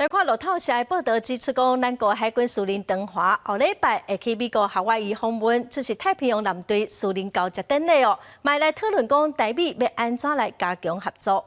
來看路透社的報道指出，講咱國海軍司令唐華後禮拜會去美國夏威夷訪問，出席太平洋艦隊司令交接典禮哦，嘛來討論講台美欲按怎來加強合作。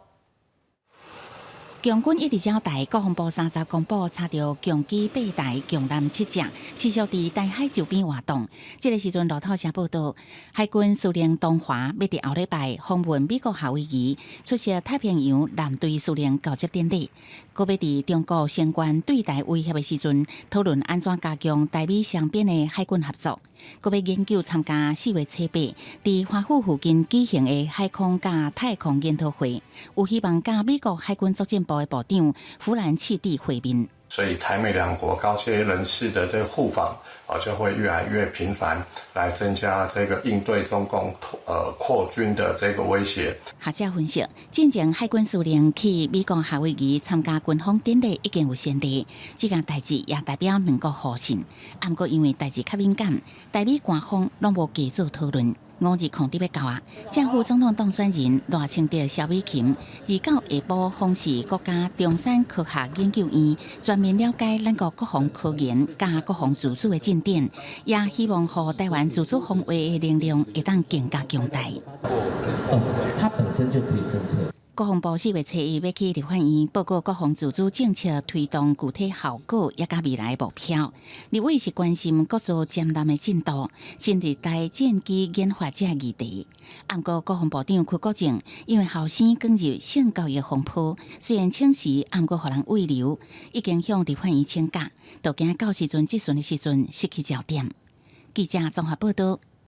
共軍一直擾台，國防部30公布查著共機八台、共艦七隻，持續佇台海周邊活動。這个時陣，路透社報道，海軍司令唐華欲佇後禮拜訪問美國夏威夷，出席太平洋艦隊司令交接典禮。閣欲佇中國升懸對台威脅的時陣，討論按怎加強台美雙邊的海軍合作。閣欲研究參加4月初8佇華府附近舉行的海空佮太空研討會，有希望佮美國海軍作戰部的部長弗蘭契蒂會面。所以台美兩國高階人士的這個互訪啊，就會越來越頻繁，來增加這個應對中共擴軍的這個威脅。學者分析，進前海軍司令去美國夏威夷參加軍方典禮已經有先例，這件代誌也代表兩國互信。毋過因為代誌較敏感，台美官方攏無加做討論。5月20欲到啊，正副總統當選人賴清德、蕭美琴，29下晡訪視國家中山科學研究院，全面了解咱國國防科研佮國防自主的進展，也希望予台灣自主防衛的能量會當更加強大。哦，它本身就可以偵測。國防部4月初1欲去立法院報告國防自主政策推動具體效果，抑佮未來目標。立委是關心國造潛艦的進度，新一代戰機研發這議題。毋過國防部長邱國正因為後生捲入性交易風波，雖然請辭，毋過予人慰留，已經向立法院請假，都驚到時陣質詢的時陣失去焦點。記者綜合報道。